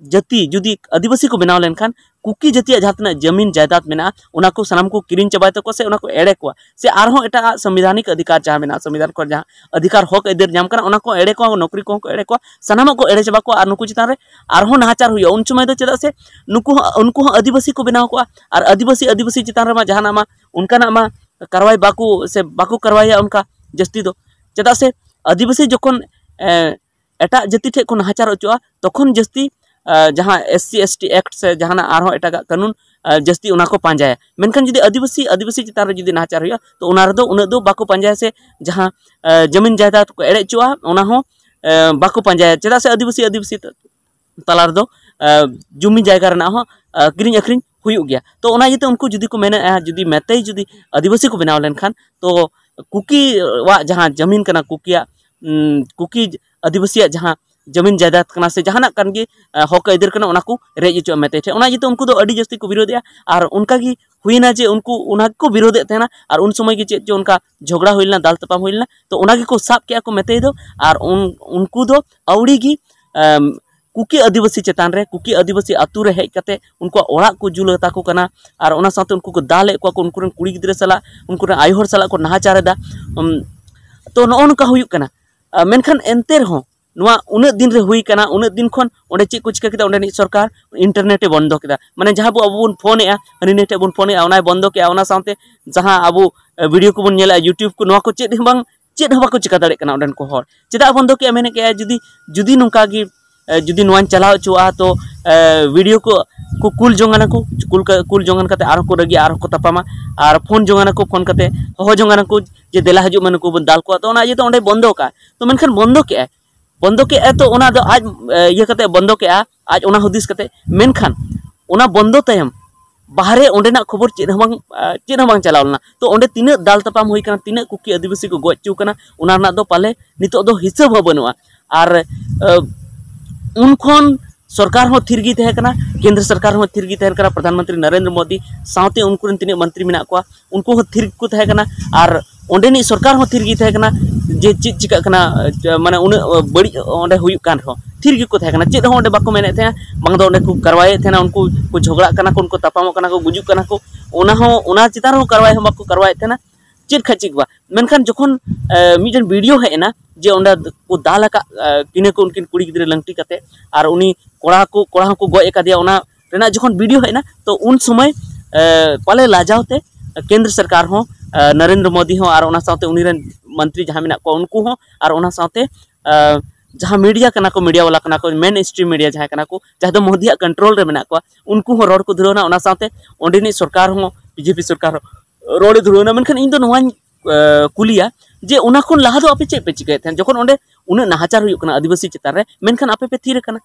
ᱡᱟᱹᱛᱤ ᱡᱩᱫᱤ ᱟᱹᱫᱤᱵᱟᱹᱥᱤ ᱠᱚ ᱵᱮᱱᱟᱣ ᱞᱮᱱᱠᱷᱟᱱ ᱠᱩᱠᱤ ᱡᱟᱹᱛᱤᱭᱟᱜ ᱡᱟᱦᱟᱸ ᱛᱤᱱᱟᱹᱜ ᱡᱟᱹᱢᱤᱱ ᱡᱟᱭᱫᱟᱫ ᱢᱮᱱᱟᱜᱼᱟ, ᱚᱱᱟ ᱠᱚ ᱥᱟᱱᱟᱢ ᱠᱚ ᱠᱤᱨᱤᱧ ᱪᱟᱵᱟᱭ ᱛᱟᱠᱚᱣᱟ ᱥᱮ ᱚᱱᱟ ᱠᱚ ᱮᱲᱮ ᱠᱚᱣᱟ, ᱥᱮ ᱟᱨᱦᱚᱸ ᱮᱴᱟᱜ ᱥᱚᱝᱵᱤᱫᱷᱟᱱᱤᱠ ᱚᱫᱷᱤᱠᱟᱨ ᱡᱟᱦᱟᱸ ᱢᱮᱱᱟᱜᱼᱟ, ᱥᱚᱝᱵᱤᱫᱷᱟᱱ ᱠᱷᱚᱱ ᱡᱟᱦᱟᱸ ᱚᱫᱷᱤᱠᱟᱨ, ᱦᱚᱠ ᱟᱹᱭᱫᱟᱹᱨ ᱧᱟᱢ ᱠᱟᱱᱟ, ᱚᱱᱟ ᱠᱚ ᱮᱲᱮ ᱠᱚᱣᱟ, ᱱᱚᱠᱨᱤ ᱠᱚᱦᱚᱸ ᱠᱚ ᱮᱲᱮ ᱠᱚᱣᱟ, ᱥᱟᱱᱟᱢᱟᱜ ᱠᱚ ᱮᱲᱮ ᱪᱟᱵᱟ ᱠᱚᱣᱟ᱾ ᱟᱨ ᱱᱩᱠᱩ ᱪᱮᱛᱟᱱ ᱨᱮ ᱟᱨᱦᱚᱸ ᱱᱟᱦᱟᱪᱟᱨ ᱦᱩᱭᱩᱜᱼᱟ᱾ ᱩᱱ ᱥᱚᱢᱚᱭ ᱫᱚ ᱪᱮᱫᱟᱜ ᱥᱮ ᱱᱩᱠᱩ ᱦᱚᱸ, ᱩᱱᱠᱩ ᱦᱚᱸ ᱟᱹᱫᱤᱵᱟᱹᱥᱤ ᱠᱚ ᱵᱮᱱᱟᱣ ᱠᱚᱣᱟ, ᱟᱨ ᱟᱹᱫᱤᱵᱟᱹᱥᱤ ᱟᱹᱫᱤᱵᱟᱹᱥᱤ ᱪᱮᱛᱟᱱ ᱨᱮᱢᱟ ᱡᱟᱦᱟᱱᱟᱜ ᱢᱟ ᱚᱱᱠᱟᱱᱟᱜ ᱢᱟ ᱠᱟᱨᱣᱟᱭ ᱵᱟᱠᱚ, ᱥᱮ ᱵᱟᱠᱚ ᱠᱟᱨᱣᱟᱭᱟ ᱚᱱᱠᱟ ᱡᱟᱹᱥᱛᱤ ᱫᱚ᱾ ᱪᱮᱫᱟᱜ ᱥᱮ ᱟᱹᱫᱤᱵᱟᱹᱥᱤ ᱡᱚᱠᱷᱚᱱ, ᱮ, ᱮᱴᱟᱜ ᱡᱟᱹᱛᱤ ᱴᱷᱮᱱ ᱠᱚ ᱱᱟᱦᱟᱪᱟᱨ ᱦᱚᱪᱚᱜᱼᱟ, ᱛᱚᱠᱷᱚᱱ ᱡᱟᱹᱥᱛᱤ, ᱮ, ᱡᱟᱦᱟᱸ SC ST Act ᱥᱮ ᱡᱟᱦᱟᱱᱟᱜ ᱟᱨᱦᱚᱸ ᱮᱴᱟᱜᱟᱜ ᱠᱟᱹᱱᱩᱱ, ᱮ, ᱡᱟᱹᱥᱛᱤ ᱚᱱᱟ ᱠᱚ ᱯᱟᱸᱡᱟᱭᱟ᱾ ᱢᱮᱱᱠᱷᱟᱱ ᱡᱩᱫᱤ ᱟᱹᱫᱤᱵᱟᱹᱥᱤ ᱟᱹᱫᱤᱵᱟᱹᱥᱤ ᱪᱮᱛᱟᱱ ᱨᱮ ᱡᱩᱫᱤ ᱱᱟᱦᱟᱪᱟᱨ ᱦᱩᱭᱩᱜᱼᱟ, ᱛᱚ ᱚᱱᱟ ᱨᱮᱫᱚ ᱩᱱᱟᱹᱜ ᱫᱚ ᱵᱟᱠᱚ ᱯᱟᱸᱡᱟᱭᱟ, ᱥᱮ ᱡᱟᱦᱟᱸ, ᱮ, ᱡᱟᱹᱢᱤᱱ ᱡᱟᱭᱫᱟᱫ ᱠᱚ ᱮᱲᱮ ᱦᱚᱪᱚᱜᱼᱟ, ᱚᱱᱟ ᱦᱚᱸ, ᱮ, ᱵᱟᱠᱚ ᱯᱟᱸᱡᱟᱭᱟ᱾ ᱪᱮᱫᱟᱜ ᱥᱮ ᱟᱹᱫᱤᱵᱟᱹᱥᱤ ᱟᱹᱫᱤᱵᱟᱹᱥᱤ ᱛᱟᱞᱟ ᱨᱮᱫᱚ, ᱮ, ᱡᱩᱢᱤ ᱡᱟᱭᱜᱟ ᱨᱮᱱᱟᱜ ᱦᱚᱸ, ᱮ, ᱠᱤᱨᱤᱧ ᱟᱹᱠᱷᱨᱤᱧ ᱦᱩᱭᱩᱜ ᱜᱮᱭᱟ᱾ ᱛᱚ ᱚᱱᱟ ᱤᱭᱟᱹᱛᱮ ᱩᱱᱠᱩ ᱡᱩᱫᱤ ᱠᱚ ᱢᱮᱱᱮᱫᱼᱟ, ᱡᱩᱫᱤ ᱢᱮᱛᱮᱭ ᱡᱩᱫᱤ ᱟᱹᱫᱤᱵᱟᱹᱥᱤ ᱠᱚ ᱵᱮᱱᱟᱣ ᱞᱮᱱᱠᱷᱟᱱ, ᱛᱚ ᱠᱩᱠᱤᱣᱟᱜ ᱡᱟᱦᱟᱸ ᱡᱟᱹᱢᱤᱱ ᱠᱟᱱᱟ, ᱠᱩᱠᱤᱭᱟᱜ, ᱩᱢ, ᱠᱩᱠᱤ ᱟᱹᱫᱤᱵᱟᱹᱥᱤᱭᱟᱜ ᱡᱟᱦᱟᱸ ᱡᱟᱹᱢᱤᱱ ᱡᱟᱭᱫᱟᱫ ᱠᱟᱱᱟ ᱥᱮ ᱡᱟᱦᱟᱱᱟᱜ ᱠᱟᱱ ᱜᱮ, ᱮ, ᱦᱚᱠ ᱟᱹᱭᱫᱟᱹᱨ ᱠᱟᱱᱟ, ᱚᱱᱟ ᱠᱚ ᱨᱮᱡ ᱦᱚᱪᱚᱜᱼᱟ ᱢᱮᱛᱮ ᱴᱷᱮᱱ᱾ ᱚᱱᱟ ᱤᱭᱟᱹᱛᱮ ᱩᱱᱠᱩ ᱫᱚ ᱟᱹᱰᱤ ᱡᱟᱹᱥᱛᱤ ᱠᱚ ᱵᱤᱨᱳᱫᱮᱜᱼᱟ᱾ ᱟᱨ ᱚᱱᱠᱟ ᱜᱮ ᱦᱩᱭᱱᱟ ᱡᱮ ᱩᱱᱠᱩ ᱚᱱᱟ ᱜᱮᱠᱚ ᱵᱤᱨᱳᱫᱮᱫ ᱛᱟᱦᱮᱱᱟ, ᱟᱨ ᱩᱱ ᱥᱚᱢᱚᱭ ᱜᱮ ᱪᱮᱫ ᱪᱚ ᱚᱱᱠᱟ ᱡᱷᱚᱜᱽᱲᱟ ᱦᱩᱭ ᱞᱮᱱᱟ, ᱫᱟᱞ ᱛᱟᱯᱟᱢ ᱦᱩᱭ ᱞᱮᱱᱟ᱾ ᱛᱚ ᱚᱱᱟ ᱜᱮᱠᱚ ᱥᱟᱵ ᱠᱮᱜᱼᱟ ᱠᱚ ᱢᱮᱛᱮᱭ ᱫᱚ, ᱟᱨ ᱩᱱ-, ᱩᱱᱠᱩ ᱫᱚ ᱟᱹᱣᱲᱤ ᱜᱮ, ᱮᱢ, ᱠᱩᱠᱤ ᱟᱹᱫᱤᱵᱟᱹᱥᱤ ᱪᱮᱛᱟᱱ ᱨᱮ, ᱠᱩᱠᱤ ᱟᱹᱫᱤᱵᱟᱹᱥᱤ ᱟᱛᱳ ᱨᱮ ᱦᱮᱡ ᱠᱟᱛᱮ ᱩᱱᱠᱩᱣᱟᱜ ᱚᱲᱟᱜ ᱠᱚ ᱡᱩᱞ ᱟᱛᱟ ᱠᱚ ᱠᱟᱱᱟ, ᱟᱨ ᱚᱱᱟ ᱥᱟᱶᱛᱮ ᱩᱱᱠᱩ ᱠᱚ ᱫᱟᱞᱮᱫ ᱠᱚᱣᱟ ᱠᱚ, ᱩᱱᱠᱩ ᱨᱮᱱ ᱠᱩᱲᱤ ᱜᱤᱫᱽᱨᱟᱹ ᱥᱟᱞᱟᱜ, ᱩᱱᱠᱩ ᱨᱮᱱ ᱟᱭᱳ ᱦᱚᱲ ᱥᱟᱞᱟᱜ ᱠᱚ ᱱᱟᱦᱟᱪᱟᱨ ᱮᱫᱟ᱾ ᱩᱢ, ᱛᱚ ᱱᱚᱜᱼᱚ ᱱᱚᱝᱠᱟ ᱦᱩᱭᱩᱜ ᱠᱟᱱᱟ᱾ ᱟ, ᱢᱮᱱᱠᱷᱟᱱ ᱮᱱᱛᱮ ᱨᱮᱦᱚᱸ ᱱᱚᱣᱟ ᱩᱱᱟᱹᱜ ᱫᱤᱱ ᱨᱮ ᱦᱩᱭ ᱠᱟᱱᱟ, ᱩᱱᱟᱹᱜ ᱫᱤᱱ ᱠᱷᱚᱱ ᱚᱸᱰᱮ ᱪᱮᱫ ᱠᱚ ᱪᱤᱠᱟᱹ ᱠᱮᱫᱟ? ᱚᱸᱰᱮᱱᱤᱡ ᱥᱚᱨᱠᱟᱨ ᱤᱱᱴᱟᱨᱱᱮᱴ ᱮ ᱵᱚᱱᱫᱚ ᱠᱮᱫᱟ᱾ ᱢᱟᱱᱮ ᱡᱟᱦᱟᱸ ᱵᱚ ᱟᱵᱚ ᱵᱚᱱ ᱯᱷᱳᱱᱮᱜᱼᱟ, ᱦᱟᱹᱱᱤ ᱱᱟᱹᱭ ᱴᱷᱮᱱ ᱵᱚᱱ ᱯᱷᱳᱱᱮᱜᱼᱟ, ᱚᱱᱟᱭ ᱵᱚᱱᱫᱚ ᱠᱮᱜᱼᱟ᱾ ᱚᱱᱟ ᱥᱟᱶᱛᱮ ᱡᱟᱦᱟᱸ ᱟᱵᱚ, ᱮ, ᱵᱷᱤᱰᱤᱭᱳ ᱠᱚᱵᱚᱱ ᱧᱮᱞᱮᱜᱼᱟ YouTube ᱠᱚ, ᱱᱚᱣᱟ ᱠᱚ ᱪᱮᱫ ᱦᱚᱸ ᱵᱟᱝ, ᱪᱮᱫ ᱦᱚᱸ ᱵᱟᱠᱚ ᱪᱤᱠᱟ ᱫᱟᱲᱮᱭᱟᱜ ᱠᱟᱱᱟ ᱚᱸᱰᱮᱱ ᱠᱚ ᱦᱚᱲ᱾ ᱪᱮᱫᱟᱜ ᱵᱚᱱᱫᱚ ᱠᱮᱜᱼᱟ? ᱢᱮᱱᱮᱫ ᱠᱮᱜᱼᱟ ᱡᱩᱫᱤ, ᱡᱩᱫᱤ ᱱᱚᱝᱠᱟ ᱜᱮ, ᱮ, ᱡᱩᱫᱤ ᱱᱚᱣᱟᱧ ᱪᱟᱞᱟᱣ ᱦᱚᱪᱚᱣᱟᱜᱼᱟ, ᱛᱚ, ᱮ, ᱵᱷᱤᱰᱤᱭᱳ ᱠᱚ, ᱠᱚ ᱠᱩᱞ ᱡᱚᱝ ᱠᱟᱱᱟ ᱠᱚ, ᱠᱩᱞ ᱠᱟ-, ᱠᱩᱞ ᱡᱚᱝ ᱠᱟᱱ ᱠᱟᱛᱮ ᱟᱨᱦᱚᱸ ᱠᱚ ᱨᱟᱹᱜᱤᱜᱼᱟ, ᱟᱨᱦᱚᱸ ᱠᱚ ᱛᱟᱯᱟᱢᱟ, ᱟᱨ ᱯᱷᱳᱱ ᱡᱚᱝ ᱠᱟᱱᱟ ᱠᱚ, ᱯᱷᱳᱱ ᱠᱟᱛᱮ ᱦᱚᱦᱚ ᱡᱚᱝ ᱠᱟᱱᱟ ᱠᱚ ᱡᱮ ᱫᱮᱞᱟ ᱦᱤᱡᱩᱜ ᱢᱮ, ᱱᱩᱠᱩ ᱵᱚᱱ ᱫᱟᱞ ᱠᱚᱣᱟ᱾ ᱛᱚ ᱚᱱᱟ ᱤᱭᱟᱹᱛᱮ ᱚᱸᱰᱮ ᱵᱚᱱᱫᱚ ᱠᱟᱜᱼᱟ᱾ ᱛᱚ ᱢᱮᱱᱠᱷᱟᱱ ᱵᱚᱱᱫᱚ ᱠᱮᱜᱼᱟᱭ, ᱵᱚᱱᱫᱚ ᱠᱮᱜᱼᱟᱭ, ᱛᱚ ᱚᱱᱟ ᱫᱚ ᱟᱡ, ᱮ, ᱤᱭᱟᱹ ᱠᱟᱛᱮ ᱵᱚᱱᱫᱚ ᱠᱮᱜᱼᱟ, ᱟᱡ ᱚᱱᱟ ᱦᱩᱫᱤᱥ ᱠᱟᱛᱮ᱾ ᱢᱮᱱᱠᱷᱟᱱ ᱚᱱᱟ ᱵᱚᱱᱫᱚ ᱛᱟᱭᱚᱢ ᱵᱟᱦᱨᱮ ᱚᱸᱰᱮᱱᱟᱜ ᱠᱷᱚᱵᱚᱨ ᱪᱮᱫ ᱦᱚᱸ ᱵᱟᱝ, ᱮ, ᱪᱮᱫ ᱦᱚᱸ ᱵᱟᱝ ᱪᱟᱞᱟᱣ ᱞᱮᱱᱟ᱾ ᱛᱚ ᱚᱸᱰᱮ ᱛᱤᱱᱟᱹᱜ ᱫᱟᱞ ᱛᱟᱯᱟᱢ ᱦᱩᱭ ᱠᱟᱱᱟ, ᱛᱤᱱᱟᱹᱜ ᱠᱩᱠᱤ ᱟᱹᱫᱤᱵᱟᱹᱥᱤ ᱠᱚ ᱜᱚᱡ ᱦᱚᱪᱚ ᱠᱟᱱᱟ, ᱚᱱᱟ ᱨᱮᱱᱟᱜ ᱫᱚ ᱯᱟᱞᱮ ᱱᱤᱛᱚᱜ ᱫᱚ ᱦᱤᱥᱟᱹᱵ ᱦᱚᱸ ᱵᱟᱹᱱᱩᱜᱼᱟ᱾ ᱟᱨ, ᱮ, ᱩᱱ ᱠᱷᱚᱱ ᱥᱚᱨᱠᱟᱨ ᱦᱚᱸ ᱛᱷᱤᱨ ᱜᱮ ᱛᱟᱦᱮᱸ ᱠᱟᱱᱟ, ᱠᱮᱱᱫᱨᱚ ᱥᱚᱨᱠᱟᱨ ᱦᱚᱸ ᱛᱷᱤᱨ ᱜᱮ ᱛᱟᱦᱮᱸ ᱠᱟᱱᱟ, ᱯᱨᱚᱫᱷᱟᱱ ᱢᱚᱱᱛᱨᱤ ᱱᱚᱨᱮᱱᱫᱨᱚ ᱢᱳᱫᱤ ᱥᱟᱶᱛᱮ ᱩᱱᱠᱩ ᱨᱮᱱ ᱛᱤᱱᱟᱹᱜ ᱢᱚᱱᱛᱨᱤ ᱢᱮᱱᱟᱜ ᱠᱚᱣᱟ, ᱩᱱᱠᱩ ᱦᱚᱸ ᱛᱷᱤᱨ ᱜᱮᱠᱚ ᱛᱟᱦᱮᱸ ᱠᱟᱱᱟ᱾ ᱟᱨ ᱚᱸᱰᱮᱱᱤᱡ ᱥᱚᱨᱠᱟᱨ ᱦᱚᱸ ᱛᱷᱤᱨ ᱜᱮ ᱛᱟᱦᱮᱸ ᱠᱟᱱᱟ ᱡᱮ ᱪᱮᱫ ᱪᱤᱠᱟᱹᱜ ᱠᱟᱱᱟ, ᱢᱟᱱᱮ ᱩᱱᱟᱹᱜ ᱵᱟᱹᱲᱤᱡ ᱚᱸᱰᱮ ᱦᱩᱭᱩᱜ ᱠᱟᱱ ᱨᱮᱦᱚᱸ ᱛᱷᱤᱨ ᱜᱮᱠᱚ ᱛᱟᱦᱮᱸ ᱠᱟᱱᱟ᱾ ᱪᱮᱫ ᱦᱚᱸ ᱚᱸᱰᱮ ᱵᱟᱠᱚ ᱢᱮᱱᱮᱫ ᱛᱟᱦᱮᱸᱱᱟ, ᱵᱟᱝ ᱫᱚ ᱚᱸᱰᱮ ᱠᱚ ᱠᱟᱨᱣᱟᱭᱮᱫ ᱛᱟᱦᱮᱸᱱᱟ, ᱩᱱᱠᱩ ᱠᱚ ᱡᱷᱚᱜᱽᱲᱟᱜ ᱠᱟᱱᱟ ᱠᱚ, ᱩᱱᱠᱩ ᱛᱟᱯᱟᱢᱚᱜ ᱠᱟᱱᱟ ᱠᱚ, ᱜᱩᱡᱩᱜ ᱠᱟᱱᱟ ᱠᱚ, ᱚᱱᱟ ᱦᱚᱸ, ᱚᱱᱟ ᱪᱮᱛᱟᱱ ᱨᱮᱦᱚᱸ ᱠᱟᱨᱣᱟᱭ ᱦᱚᱸ ᱵᱟᱠᱚ ᱠᱟᱨᱣᱟᱭᱮᱫ ᱛᱟᱦᱮᱸᱱᱟ᱾ ᱪᱮᱫ ᱠᱷᱟᱡ ᱪᱮᱫ ᱵᱟᱝ᱾ ᱢᱮᱱᱠᱷᱟᱱ ᱡᱚᱠᱷᱚᱱ ᱢᱤᱫᱴᱮᱱ ᱵᱷᱤᱰᱤᱭᱳ ᱦᱮᱡ ᱮᱱᱟ ᱡᱮ ᱚᱸᱰᱮ ᱠᱚ ᱫᱟᱞ ᱟᱠᱟᱫ ᱠᱤᱱᱟᱹ ᱠᱚ ᱩᱱᱠᱤᱱ ᱠᱩᱲᱤ ᱜᱤᱫᱽᱨᱟᱹ ᱞᱟᱝᱴᱤ ᱠᱟᱛᱮ, ᱟᱨ ᱩᱱᱤ ᱠᱚᱲᱟ ᱠᱚ, ᱠᱚᱲᱟ ᱦᱚᱸᱠᱚ ᱜᱚᱡ ᱟᱠᱟᱫᱮᱭᱟ, ᱚᱱᱟ ᱨᱮᱱᱟᱜ ᱡᱚᱠᱷᱚᱱ ᱵᱷᱤᱰᱤᱭᱳ ᱦᱮᱡ ᱮᱱᱟ, ᱛᱚ ᱩᱱ ᱥᱚᱢᱚᱭ ᱯᱟᱞᱮ ᱞᱟᱡᱟᱣ ᱛᱮ ᱠᱮᱱᱫᱨᱚ ᱥᱚᱨᱠᱟᱨ ᱦᱚᱸ, ᱱᱚᱨᱮᱱᱫᱨᱚ ᱢᱳᱫᱤ ᱦᱚᱸ ᱟᱨ ᱚᱱᱟ ᱥᱟᱶᱛᱮ ᱩᱱᱤ ᱨᱮᱱ ᱢᱚᱱᱛᱨᱤ ᱡᱟᱦᱟᱸ ᱢᱮᱱᱟᱜ ᱠᱚᱣᱟ ᱩᱱᱠᱩ ᱦᱚᱸ, ᱟᱨ ᱚᱱᱟ ᱥᱟᱶᱛᱮ ᱡᱟᱦᱟᱸ ᱢᱤᱰᱤᱭᱟ ᱠᱟᱱᱟ ᱠᱚ, ᱢᱤᱰᱤᱭᱟ ᱵᱟᱞᱟ ᱠᱟᱱᱟ ᱠᱚ, ᱢᱮᱱ ᱥᱴᱨᱤᱢ ᱢᱤᱰᱤᱭᱟ ᱡᱟᱦᱟᱸᱭ ᱠᱟᱱᱟ ᱠᱚ, ᱡᱟᱦᱟᱸ ᱫᱚ ᱢᱳᱫᱤᱭᱟᱜ ᱠᱚᱱᱴᱨᱳᱞ ᱨᱮ ᱢᱮᱱᱟᱜ ᱠᱚᱣᱟ, ᱩᱱᱠᱩ ᱦᱚᱸ ᱨᱚᱲ ᱠᱚ ᱫᱷᱩᱨᱟᱹᱣ ᱮᱱᱟ᱾ ᱚᱱᱟ ᱥᱟᱶᱛᱮ ᱚᱸᱰᱮᱱᱤᱡ ᱥᱚᱨᱠᱟᱨ ᱦᱚᱸ, ᱵᱤᱡᱮᱯᱤ ᱥᱚᱨᱠᱟᱨ ᱦᱚᱸ ᱨᱚᱲᱮ ᱫᱷᱩᱨᱟᱹᱣ ᱮᱱᱟ᱾ ᱢᱮᱱᱠᱷᱟᱱ ᱤᱧ ᱫᱚ ᱱᱚᱣᱟᱧ ᱠᱩᱞᱤᱭᱟ ᱡᱮ ᱚᱱᱟ ᱠᱷᱚᱱ ᱞᱟᱦᱟ ᱫᱚ ᱟᱯᱮ ᱪᱮᱫ ᱯᱮ ᱪᱤᱠᱟᱹᱭᱮᱫ ᱛᱟᱦᱮᱸᱫ ᱡᱚᱠᱷᱚᱱ ᱚᱸᱰᱮ ᱩᱱᱟᱹᱜ ᱱᱟᱦᱟᱪᱟᱨ ᱦᱩᱭᱩᱜ ᱠᱟᱱᱟ ᱟᱹᱫᱤᱵᱟᱹᱥᱤ ᱪᱮᱛᱟᱱ ᱨᱮ, ᱢᱮᱱᱠᱷᱟᱱ ᱟᱯᱮ ᱯᱮ ᱛᱷᱤᱨ ᱟᱠᱟᱱᱟ?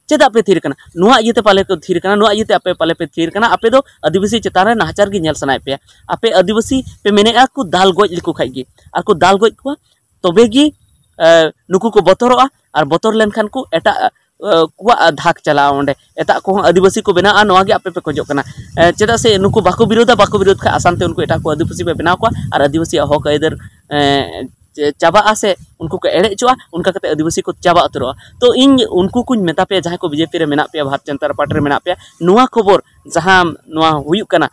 ᱪᱮᱫᱟᱜ ᱯᱮ ᱛᱷᱤᱨ ᱠᱟᱱᱟ? ᱱᱚᱣᱟ ᱤᱭᱟᱹᱛᱮ ᱯᱟᱞᱮ ᱠᱚ ᱛᱷᱤᱨ ᱠᱟᱱᱟ, ᱱᱚᱣᱟ ᱤᱭᱟᱹᱛᱮ ᱟᱯᱮ ᱯᱟᱞᱮ ᱯᱮ ᱛᱷᱤᱨ ᱠᱟᱱᱟ, ᱟᱯᱮ ᱫᱚ ᱟᱹᱫᱤᱵᱟᱹᱥᱤ ᱪᱮᱛᱟᱱ ᱨᱮ ᱱᱟᱦᱟᱪᱟᱨ ᱜᱮ ᱧᱮᱞ ᱥᱟᱱᱟᱭᱮᱫ ᱯᱮᱭᱟ᱾ ᱟᱯᱮ ᱟᱹᱫᱤᱵᱟᱹᱥᱤ ᱯᱮ ᱢᱮᱱᱮᱫᱼᱟ ᱠᱚ ᱫᱟᱞ ᱜᱚᱡ ᱞᱮᱠᱚ ᱠᱷᱟᱡ ᱜᱮ, ᱟᱨ ᱠᱚ ᱫᱟᱞ ᱜᱚᱡ ᱠᱚᱣᱟ, ᱛᱚᱵᱮ ᱜᱮ ᱱᱩᱠᱩ ᱠᱚ ᱵᱚᱛᱚᱨᱚᱜᱼᱟ, ᱟᱨ ᱵᱚᱛᱚᱨ ᱞᱮᱱᱠᱷᱟᱱ ᱠᱚ ᱮᱴᱟᱜ ᱠᱚᱣᱟᱜ ᱫᱷᱟᱠ ᱪᱟᱞᱟᱜᱼᱟ, ᱚᱸᱰᱮ ᱮᱴᱟᱜ ᱠᱚᱦᱚᱸ ᱟᱹᱫᱤᱵᱟᱹᱥᱤ ᱠᱚ ᱵᱮᱱᱟᱜᱼᱟ᱾ ᱱᱚᱣᱟ ᱜᱮ ᱟᱯᱮ ᱯᱮ ᱠᱷᱚᱡᱚᱜ ᱠᱟᱱᱟ᱾ ᱪᱮᱫᱟᱜ ᱥᱮ ᱱᱩᱠᱩ ᱵᱟᱠᱚ ᱵᱤᱨᱳᱫᱟ, ᱵᱟᱠᱚ ᱵᱤᱨᱳᱫ ᱠᱷᱟᱡ ᱟᱥᱟᱱ ᱛᱮ ᱩᱱᱠᱩ ᱮᱴᱟᱜ ᱠᱚ ᱟᱹᱫᱤᱵᱟᱹᱥᱤ ᱯᱮ ᱵᱮᱱᱟᱣ ᱠᱚᱣᱟ, ᱟᱨ ᱟᱹᱫᱤᱵᱟᱹᱥᱤᱭᱟᱜ ᱦᱚᱠ ᱟᱹᱭᱫᱟᱹᱨ ᱪᱟᱵᱟᱜᱼᱟ ᱥᱮ ᱩᱱᱠᱩ ᱠᱚ ᱮᱲᱮ ᱦᱚᱪᱚᱜᱼᱟ, ᱚᱱᱠᱟ ᱠᱟᱛᱮ ᱟᱹᱫᱤᱵᱟᱹᱥᱤ ᱠᱚ ᱪᱟᱵᱟ ᱩᱛᱟᱹᱨᱚᱜᱼᱟ᱾ ᱛᱚ ᱤᱧ ᱩᱱᱠᱩ ᱠᱚᱧ ᱢᱮᱛᱟ ᱯᱮᱭᱟ, ᱡᱟᱦᱟᱸᱭ ᱠᱚ ᱵᱤᱡᱮᱯᱤ ᱨᱮ ᱢᱮᱱᱟᱜ ᱯᱮᱭᱟ, ᱵᱷᱟᱨᱚᱛ ᱡᱚᱱᱚᱛᱟ ᱯᱟᱨᱴᱤ ᱨᱮ ᱢᱮᱱᱟᱜ ᱯᱮᱭᱟ, ᱱᱚᱣᱟ ᱠᱷᱚᱵᱚᱨ ᱡᱟᱦᱟᱸ ᱱᱚᱣᱟ ᱦᱩᱭᱩᱜ ᱠᱟᱱᱟ,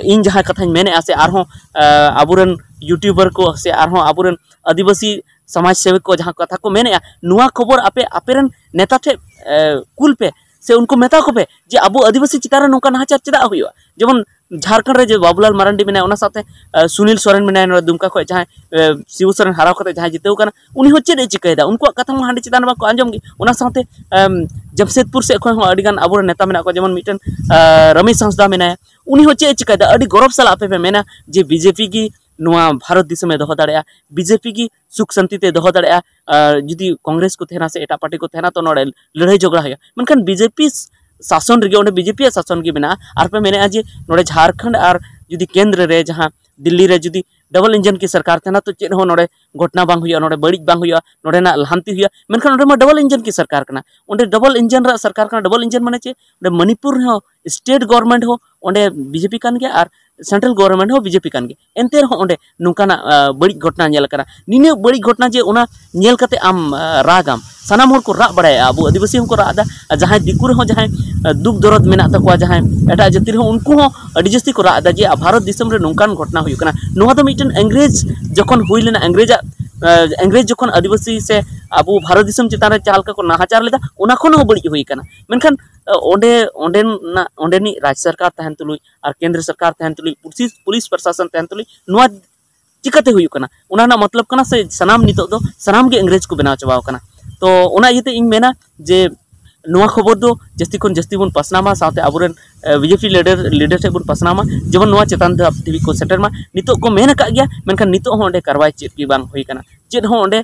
ᱤᱧ ᱡᱟᱦᱟᱸ ᱠᱟᱛᱷᱟᱧ ᱢᱮᱱᱮᱫᱼᱟ ᱥᱮ ᱟᱨᱦᱚᱸ ᱟᱵᱚᱨᱮᱱ ᱭᱩᱴᱩᱵᱟᱨ ᱠᱚ ᱥᱮ ᱟᱨᱦᱚᱸ ᱟᱵᱚᱨᱮᱱ ᱟᱹᱫᱤᱵᱟᱹᱥᱤ ᱥᱚᱢᱟᱡᱽ ᱥᱮᱵᱤ ᱠᱚ ᱡᱟᱦᱟᱸ ᱠᱟᱛᱷᱟ ᱠᱚ ᱢᱮᱱᱮᱫᱼᱟ, ᱱᱚᱣᱟ ᱠᱷᱚᱵᱚᱨ ᱟᱯᱮ ᱟᱯᱮᱨᱮᱱ ᱱᱮᱛᱟ ᱴᱷᱮᱱ ᱠᱩᱞ ᱯᱮ, ᱥᱮ ᱩᱱᱠᱩ ᱢᱮᱛᱟ ᱠᱚᱯᱮ ᱡᱮ ᱟᱵᱚ ᱟᱹᱫᱤᱵᱟᱹᱥᱤ ᱪᱮᱛᱟᱱ ᱨᱮ ᱱᱚᱝᱠᱟ ᱱᱟᱦᱟᱪᱟᱨ ᱪᱮᱫᱟᱜ ᱦᱩᱭᱩᱜᱼᱟ᱾ ᱡᱮᱢᱚᱱ ᱡᱷᱟᱲᱠᱷᱚᱸᱰ ᱨᱮ ᱡᱮ ᱵᱟᱵᱩᱞᱟᱞ ᱢᱟᱨᱟᱱᱰᱤ ᱢᱮᱱᱟᱭᱟ, ᱚᱱᱟ ᱥᱟᱶᱛᱮ ᱥᱩᱱᱤᱞ ᱥᱚᱨᱮᱱ ᱢᱮᱱᱟᱭᱟ ᱱᱚᱰᱮ ᱫᱩᱢᱠᱟ ᱠᱷᱚᱱ, ᱡᱟᱦᱟᱸᱭ ᱥᱤᱵᱩ ᱥᱚᱨᱮᱱ ᱦᱟᱨᱟᱣ ᱠᱟᱛᱮ ᱡᱟᱦᱟᱸᱭ ᱡᱤᱛᱟᱹᱣ ᱠᱟᱱᱟ, ᱩᱱᱤ ᱦᱚᱸ ᱪᱮᱫ ᱮ ᱪᱤᱠᱟᱹᱭᱮᱫᱟ? ᱩᱱᱠᱩᱣᱟᱜ ᱠᱟᱛᱷᱟ ᱢᱟ ᱦᱟᱸᱰᱮ ᱪᱮᱛᱟᱱ ᱨᱮ ᱵᱟᱠᱚ ᱟᱸᱡᱚᱢ ᱜᱮ᱾ ᱚᱱᱟ ᱥᱟᱶᱛᱮ ᱡᱟᱢᱥᱮᱫᱽᱯᱩᱨ ᱥᱮᱫ ᱠᱷᱚᱱ ᱦᱚᱸ ᱟᱹᱰᱤᱜᱟᱱ ᱟᱵᱚᱨᱮᱱ ᱱᱮᱛᱟ ᱢᱮᱱᱟᱜ ᱠᱚᱣᱟ, ᱡᱮᱢᱚᱱ ᱢᱤᱫᱴᱮᱱ ᱨᱚᱢᱮᱥ ᱦᱟᱸᱥᱫᱟ ᱢᱮᱱᱟᱭᱟ, ᱩᱱᱤ ᱦᱚᱸ ᱪᱮᱫ ᱮ ᱪᱤᱠᱟᱹᱭᱮᱫᱟ? ᱟᱹᱰᱤ ᱜᱚᱨᱚᱵᱽ ᱥᱟᱞᱟᱜ ᱟᱯᱮ ᱯᱮ ᱢᱮᱱᱟ ᱡᱮ ᱵᱤᱡᱮᱯᱤ ᱜᱮ ᱱᱚᱣᱟ ᱵᱷᱟᱨᱚᱛ ᱫᱤᱥᱚᱢᱮ ᱫᱚᱦᱚ ᱫᱟᱲᱮᱭᱟᱜᱼᱟ, ᱵᱤᱡᱮᱯᱤ ᱜᱮ ᱥᱩᱠ ᱥᱟᱱᱛᱤ ᱛᱮ ᱫᱚᱦᱚ ᱫᱟᱲᱮᱭᱟᱜᱼᱟ᱾ ᱡᱩᱫᱤ ᱠᱚᱝᱜᱨᱮᱥ ᱠᱚ ᱛᱟᱦᱮᱱᱟ ᱥᱮ ᱮᱴᱟᱜ ᱯᱟᱨᱴᱤ ᱠᱚ ᱛᱟᱦᱮᱱᱟ, ᱛᱚ ᱱᱚᱰᱮ ᱞᱟᱹᱲᱦᱟᱹᱭ ᱡᱷᱚᱜᱽᱲᱟ ᱦᱩᱭᱩᱜᱼᱟ᱾ ᱢᱮᱱᱠᱷᱟᱱ ᱵᱤᱡᱮᱯᱤ ᱥᱟᱥᱚᱱ ᱨᱮᱜᱮ, ᱚᱸᱰᱮ ᱵᱤᱡᱮᱯᱤᱭᱟᱜ ᱥᱟᱥᱚᱱ ᱜᱮ ᱢᱮᱱᱟᱜᱼᱟ, ᱟᱨ ᱯᱮ ᱢᱮᱱᱮᱫᱼᱟ ᱡᱮ ᱱᱚᱰᱮ ᱡᱷᱟᱲᱠᱷᱚᱸᱰ ᱟᱨ ᱡᱩᱫᱤ ᱠᱮᱱᱫᱨᱚ ᱨᱮ ᱡᱟᱦᱟᱸ ᱫᱤᱞᱞᱤ ᱨᱮ ᱡᱩᱫᱤ ᱰᱚᱵᱚᱞ ᱤᱧᱡᱤᱱ ᱠᱤ ᱥᱚᱨᱠᱟᱨ ᱛᱟᱦᱮᱱᱟ, ᱛᱚ ᱪᱮᱫ ᱦᱚᱸ ᱱᱚᱰᱮ ᱜᱷᱚᱴᱱᱟ ᱵᱟᱝ ᱦᱩᱭᱩᱜᱼᱟ, ᱱᱚᱰᱮ ᱵᱟᱹᱲᱤᱡ ᱵᱟᱝ ᱦᱩᱭᱩᱜᱼᱟ, ᱱᱚᱰᱮᱱᱟᱜ ᱞᱟᱦᱟᱱᱛᱤ ᱦᱩᱭᱩᱜᱼᱟ᱾ ᱢᱮᱱᱠᱷᱟᱱ ᱚᱸᱰᱮ ᱢᱟ ᱰᱚᱵᱚᱞ ᱤᱧᱡᱤᱱ ᱠᱤ ᱥᱚᱨᱠᱟᱨ ᱠᱟᱱᱟ, ᱚᱸᱰᱮ ᱰᱚᱵᱚᱞ ᱤᱧᱡᱤᱱ ᱨᱮᱭᱟᱜ ᱥᱚᱨᱠᱟᱨ ᱠᱟᱱᱟ, ᱰᱚᱵᱚᱞ ᱤᱧᱡᱤᱱ ᱢᱟᱱᱮ ᱪᱮᱫ? ᱚᱸᱰᱮ ᱢᱚᱱᱤᱯᱩᱨ ᱨᱮᱦᱚᱸ ᱥᱴᱮᱴ ᱜᱚᱵᱷᱚᱨᱱᱢᱮᱱᱴ ᱦᱚᱸ ᱚᱸᱰᱮ ᱵᱤᱡᱮᱯᱤ ᱠᱟᱱ ᱜᱮᱭᱟ ᱟᱨ ᱥᱮᱱᱴᱨᱟᱞ ᱜᱚᱵᱷᱚᱨᱱᱢᱮᱱᱴ ᱦᱚᱸ ᱵᱤᱡᱮᱯᱤ ᱠᱟᱱ ᱜᱮᱭᱟ᱾ ᱮᱱᱛᱮ ᱨᱮᱦᱚᱸ ᱚᱸᱰᱮ ᱱᱚᱝᱠᱟᱱᱟᱜ ᱵᱟᱹᱲᱤᱡ ᱜᱷᱚᱴᱱᱟ ᱧᱮᱞ ᱟᱠᱟᱱᱟ᱾ ᱱᱤᱱᱟᱹᱜ ᱵᱟᱹᱲᱤᱡ ᱜᱷᱚᱴᱱᱟ ᱡᱮ ᱚᱱᱟ ᱧᱮᱞ ᱠᱟᱛᱮ ᱟᱢ ᱨᱟᱜᱟᱢ, ᱥᱟᱱᱟᱢ ᱦᱚᱲ ᱠᱚ ᱨᱟᱜ ᱵᱟᱲᱟᱭᱟ, ᱟᱵᱚ ᱟᱹᱫᱤᱵᱟᱹᱥᱤ ᱦᱚᱸᱠᱚ ᱨᱟᱜ ᱮᱫᱟ, ᱟᱨ ᱡᱟᱦᱟᱸᱭ ᱫᱤᱠᱩ ᱨᱮᱦᱚᱸ ᱡᱟᱦᱟᱸᱭ ᱫᱩᱠ ᱫᱚᱨᱚᱫ ᱢᱮᱱᱟᱜ ᱛᱟᱠᱚᱣᱟ, ᱡᱟᱦᱟᱸᱭ ᱮᱴᱟᱜ ᱡᱟᱹᱛᱤ ᱨᱮᱦᱚᱸ, ᱩᱱᱠᱩ ᱦᱚᱸ ᱟᱹᱰᱤ ᱡᱟᱹᱥᱛᱤ ᱠᱚ ᱨᱟᱜ ᱮᱫᱟ ᱡᱮ ᱵᱷᱟᱨᱚᱛ ᱫᱤᱥᱚᱢ ᱨᱮ ᱱᱚᱝᱠᱟᱱ ᱜᱷᱚᱴᱱᱟ ᱦᱩᱭᱩᱜ ᱠᱟᱱᱟ᱾ ᱱᱚᱣᱟ ᱫᱚ ᱢᱤᱫᱴᱮᱱ ᱤᱝᱨᱮᱡᱽ ᱡᱚᱠᱷᱚᱱ ᱦᱩᱭ ᱞᱮᱱᱟ, ᱤᱝᱨᱮᱡᱟᱜ ᱤᱝᱨᱮᱡᱽ ᱡᱚᱠᱷᱚᱱ ᱟᱹᱫᱤᱵᱟᱹᱥᱤ ᱥᱮ ᱟᱵᱚ ᱵᱷᱟᱨᱚᱛ ᱫᱤᱥᱚᱢ ᱪᱮᱛᱟᱱ ᱨᱮ ᱡᱟᱦᱟᱸ ᱞᱮᱠᱟ ᱠᱚ ᱱᱟᱦᱟᱪᱟᱨ ᱞᱮᱫᱟ, ᱚᱱᱟ ᱠᱷᱚᱱ ᱦᱚᱸ ᱵᱟᱹᱲᱤᱡ ᱦᱩᱭ ᱠᱟᱱᱟ᱾ ᱢᱮᱱᱠᱷᱟᱱ ᱚᱸᱰᱮ ᱚᱸᱰᱮᱱᱟᱜ ᱚᱸᱰᱮᱱᱤᱡ ᱨᱟᱡᱽ ᱥᱚᱨᱠᱟᱨ ᱛᱟᱦᱮᱱ ᱛᱩᱞᱩᱡ ᱟᱨ ᱠᱮᱱᱫᱨᱚ ᱥᱚᱨᱠᱟᱨ ᱛᱟᱦᱮᱱ ᱛᱩᱞᱩᱡ, ᱯᱩᱞᱤᱥ ᱯᱩᱞᱤᱥ ᱯᱨᱚᱥᱟᱥᱚᱱ ᱛᱟᱦᱮᱱ ᱛᱩᱞᱩᱡ, ᱱᱚᱣᱟ ᱪᱤᱠᱟᱹᱛᱮ ᱦᱩᱭᱩᱜ ᱠᱟᱱᱟ? ᱚᱱᱟ ᱨᱮᱱᱟᱜ ᱢᱚᱛᱞᱚᱵ ᱠᱟᱱᱟ ᱥᱮ ᱥᱟᱱᱟᱢ ᱱᱤᱛᱚᱜ ᱫᱚ ᱥᱟᱱᱟᱢ ᱜᱮ ᱤᱝᱨᱮᱡᱽ ᱠᱚ ᱵᱮᱱᱟᱣ ᱪᱟᱵᱟᱣ ᱠᱟᱱᱟ᱾ ᱛᱚ ᱚᱱᱟ ᱤᱭᱟᱹᱛᱮ ᱤᱧ ᱢᱮᱱᱟ ᱡᱮ ᱱᱚᱣᱟ ᱠᱷᱚᱵᱚᱨ ᱫᱚ ᱡᱟᱹᱥᱛᱤ ᱠᱷᱚᱱ ᱡᱟᱹᱥᱛᱤ ᱵᱚᱱ ᱯᱟᱥᱱᱟᱣ ᱢᱟ, ᱥᱟᱶᱛᱮ ᱟᱵᱚᱨᱮᱱ ᱵᱤᱡᱮᱯᱤ ᱞᱤᱰᱟᱨ ᱞᱤᱰᱟᱨ ᱴᱷᱮᱱ ᱵᱚᱱ ᱯᱟᱥᱱᱟᱣ ᱢᱟ, ᱡᱮᱢᱚᱱ ᱱᱚᱣᱟ ᱪᱮᱛᱟᱱ ᱫᱷᱟᱯ ᱫᱷᱟᱹᱵᱤᱡ ᱠᱚ ᱥᱮᱴᱮᱨ ᱢᱟ᱾ ᱱᱤᱛᱚᱜ ᱠᱚ ᱢᱮᱱ ᱟᱠᱟᱫ ᱜᱮᱭᱟ, ᱢᱮᱱᱠᱷᱟᱱ ᱱᱤᱛᱚᱜ ᱦᱚᱸ ᱚᱸᱰᱮ ᱠᱟᱨᱣᱟᱭ ᱪᱮᱫ ᱜᱮ ᱵᱟᱝ ᱦᱩᱭ ᱠᱟᱱᱟ, ᱪᱮᱫ ᱦᱚᱸ ᱚᱸᱰᱮ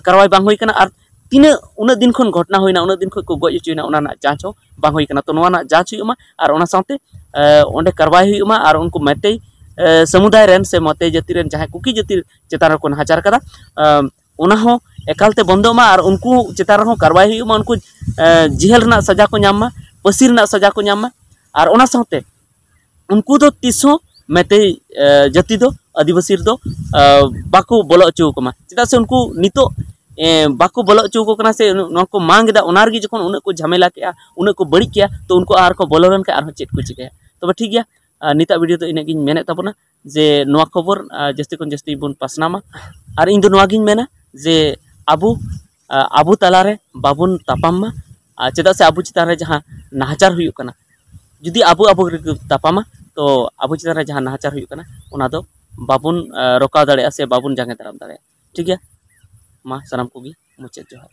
ᱠᱟᱨᱣᱟᱭ ᱵᱟᱝ ᱦᱩᱭ ᱠᱟᱱᱟ᱾ ᱟᱨ ᱛᱤᱱᱟᱹᱜ ᱩᱱᱟᱹᱜ ᱫᱤᱱ ᱠᱷᱚᱱ ᱜᱷᱚᱴᱱᱟ ᱦᱩᱭᱱᱟ, ᱩᱱᱟᱹᱜ ᱫᱤᱱ ᱠᱷᱚᱱ ᱠᱚ ᱜᱚᱡ ᱦᱚᱪᱚᱭᱮᱱᱟ, ᱚᱱᱟ ᱨᱮᱱᱟᱜ ᱡᱟᱸᱪ ᱦᱚᱸ ᱵᱟᱝ ᱦᱩᱭ ᱠᱟᱱᱟ᱾ ᱛᱚ ᱱᱚᱣᱟ ᱨᱮᱱᱟᱜ ᱡᱟᱸᱪ ᱦᱩᱭᱩᱜ ᱢᱟ, ᱟᱨ ᱚᱱᱟ ᱥᱟᱶᱛᱮ ᱚᱸᱰᱮ ᱠᱟᱨᱣᱟᱭ ᱦᱩᱭᱩᱜ ᱢᱟ, ᱟᱨ ᱩᱱᱠᱩ ᱢᱮᱛᱮᱭ ᱥᱚᱢᱩᱫᱟᱭ ᱨᱮᱱ ᱥᱮ ᱢᱮᱛᱮᱭ ᱡᱟᱹᱛᱤ ᱨᱮᱱ ᱡᱟᱦᱟᱸᱭ ᱠᱩᱠᱤ ᱡᱟᱹᱛᱤ ᱪᱮᱛᱟᱱ ᱨᱮᱠᱚ ᱱᱟᱦᱟᱪᱟᱨ ᱠᱟᱫᱟ, ᱚᱱᱟ ᱦᱚᱸ ᱮᱠᱟᱞᱛᱮ ᱵᱚᱱᱫᱚᱜ ᱢᱟ, ᱟᱨ ᱩᱱᱠᱩ ᱪᱮᱛᱟᱱ ᱨᱮᱦᱚᱸ ᱠᱟᱨᱣᱟᱭ ᱦᱩᱭᱩᱜ ᱢᱟ, ᱩᱱᱠᱩ ᱡᱮᱦᱮᱞ ᱨᱮᱱᱟᱜ ᱥᱟᱡᱟ ᱠᱚ ᱧᱟᱢ ᱢᱟ, ᱯᱟᱹᱥᱤ ᱨᱮᱱᱟᱜ ᱥᱟᱡᱟ ᱠᱚ ᱧᱟᱢ ᱢᱟ᱾ ᱟᱨ ᱚᱱᱟ ᱥᱟᱶᱛᱮ ᱩᱱᱠᱩ ᱫᱚ ᱛᱤᱥ ᱦᱚᱸ ᱢᱮᱛᱮᱭ ᱡᱟᱹᱛᱤ ᱫᱚ, ᱟᱹᱫᱤᱵᱟᱹᱥᱤ ᱨᱮᱫᱚ ᱵᱟᱠᱚ ᱵᱚᱞᱚ ᱦᱚᱪᱚ ᱟᱠᱚ ᱢᱟ᱾ ᱪᱮᱫᱟᱜ ᱥᱮ ᱩᱱᱠᱩ ᱱᱤᱛᱚᱜ ᱵᱟᱠᱚ ᱵᱚᱞᱚ ᱦᱚᱪᱚ ᱟᱠᱚ ᱠᱟᱱᱟ ᱥᱮ ᱱᱚᱣᱟ ᱠᱚ ᱢᱟᱝ ᱮᱫᱟ, ᱚᱱᱟ ᱨᱮᱜᱮ ᱡᱚᱠᱷᱚᱱ ᱩᱱᱟᱹᱜ ᱠᱚ ᱡᱷᱟᱢᱮᱞᱟ ᱠᱮᱜᱼᱟ, ᱩᱱᱟᱹᱜ ᱠᱚ ᱵᱟᱹᱲᱤᱡ ᱠᱮᱜᱼᱟ, ᱛᱚ ᱩᱱᱠᱩ ᱟᱨ ᱠᱚ ᱵᱚᱞᱚ ᱞᱮᱱᱠᱷᱟᱱ ᱟᱨᱦᱚᱸ ᱪᱮᱫ ᱠᱚ ᱪᱤᱠᱟᱹᱭᱟ᱾ ᱛᱚᱵᱮ ᱴᱷᱤᱠ ᱜᱮᱭᱟ, ᱱᱤᱛᱟᱜ ᱵᱷᱤᱰᱤᱭᱳ ᱫᱚ ᱤᱱᱟᱹᱜ ᱜᱤᱧ ᱢᱮᱱᱮᱫ ᱛᱟᱵᱚᱱᱟ ᱡᱮ ᱱᱚᱣᱟ ᱠᱷᱚᱵᱚᱨ ᱡᱟᱹᱥᱛᱤ ᱠᱷᱚᱱ ᱡᱟᱹᱥᱛᱤ ᱵᱚᱱ ᱯᱟᱥᱱᱟᱣ ᱢᱟ᱾ ᱟᱨ ᱤᱧ ᱫᱚ ᱱᱚᱣᱟ ᱜᱤᱧ ᱢᱮᱱᱟ ᱡᱮ ᱟᱵᱚ ᱟᱵᱚ ᱛᱟᱞᱟᱨᱮ ᱵᱟᱵᱚᱱ ᱛᱟᱯᱟᱢ ᱢᱟ᱾ ᱟᱨ ᱪᱮᱫᱟᱜ ᱥᱮ ᱟᱵᱚ ᱪᱮᱛᱟᱱ ᱨᱮ ᱡᱟᱦᱟᱸ ᱱᱟᱦᱟᱪᱟᱨ ᱦᱩᱭᱩᱜ ᱠᱟᱱᱟ, ᱡᱩᱫᱤ ᱟᱵᱚ ᱟᱵᱚ ᱨᱮᱜᱮ ᱛᱟᱯᱟᱢᱟ, ᱛᱚ ᱟᱵᱚ ᱪᱮᱛᱟᱱ ᱨᱮ ᱡᱟᱦᱟᱸ ᱱᱟᱦᱟᱪᱟᱨ ᱦᱩᱭᱩᱜ ᱠᱟᱱᱟ, ᱚᱱᱟ ᱫᱚ ᱵᱟᱵᱚᱱ ᱨᱚᱠᱟᱣ ᱫᱟᱲᱮᱭᱟᱜᱼᱟ ᱥᱮ ᱵᱟᱵᱚᱱ ᱡᱟᱸᱜᱮ ᱫᱟᱨᱟᱢ ᱫᱟᱲᱮᱭᱟᱜᱼᱟ᱾ ᱴᱷᱤᱠ ᱜᱮᱭᱟ, ᱢᱟ ᱥᱟᱱᱟᱢ ᱠᱚᱜᱮ ᱢᱩᱪᱟᱹᱫ ᱡᱚᱦᱟᱨ᱾